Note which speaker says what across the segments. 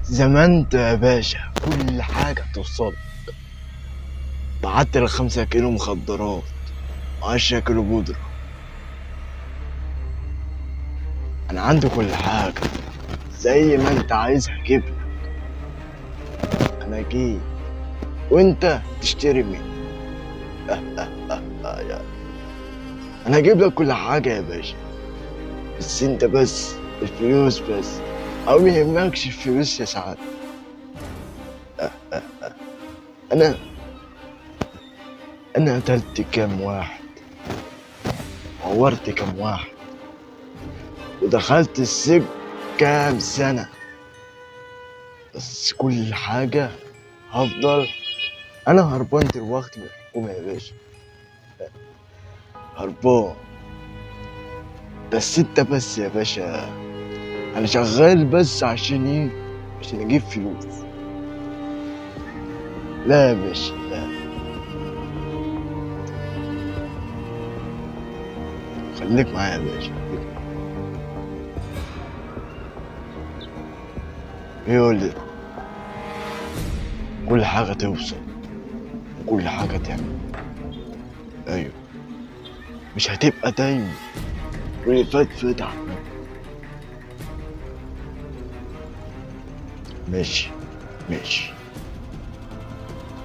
Speaker 1: زي ما انت يا باشا كل حاجة توصل. بعت لك 5 كيلو مخدرات، 10 كيلو بودرة. أنا عندي كل حاجة زي ما انت عايزها اجيب لك. أنا أجيب وانت تشتري مني. أنا أجيب لك كل حاجة يا باشا، بس انت بس الفلوس بس، أو ما يهمكش الفلوس يا سعد. أنا قتلت كام واحد، عورت كام واحد، ودخلت السجن كام سنة، بس كل حاجة هفضل أنا هربان دلوقتي من الحكومة يا باشا، هربان. بس انت بس يا باشا، أنا شغال بس عشان إيه؟ عشان أجيب فلوس. لا يا باشا لا، خليك معايا يا باشا. ايه اللي كل حاجة توصل وكل حاجة تعمل. ايوه مش هتبقى دايما واللي فات فات. ماشي ماشي،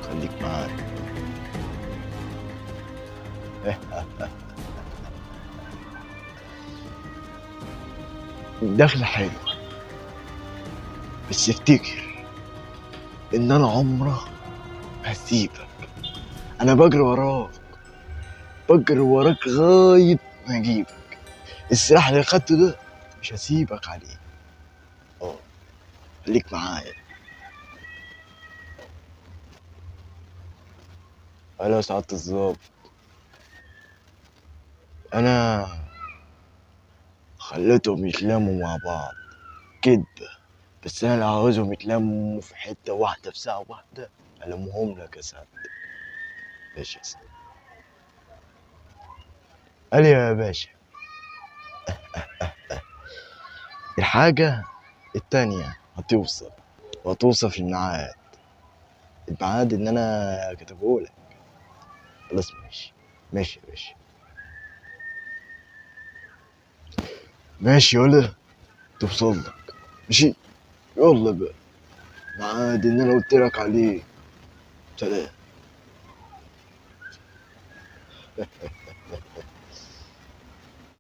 Speaker 1: خليك معايا. الدخلة حلوة، بس افتكر ان انا عمرك هسيبك. انا بجري وراك، بجري وراك لغاية ما اجيبك. السلاح اللي خدته ده مش هسيبك عليه. خليك معايا. الو سعادة الظابط، انا خليتهم يتلموا مع بعض كدبة، بس انا لو عاوزهم يتلموا في حتة واحدة في ساعة واحدة ألمهم لك يا سعادتك. ماشي يا سعادتك. قال يا باشا الحاجة التانية هتوصل، وهتوصل في الميعاد، الميعاد اللي أنا كاتبهولك. خلاص ماشي ماشي يا باشا، ماشي يلا توصل لك. ماشي يلا بقى، ميعاد اللي أنا قلت لك عليه. سلام.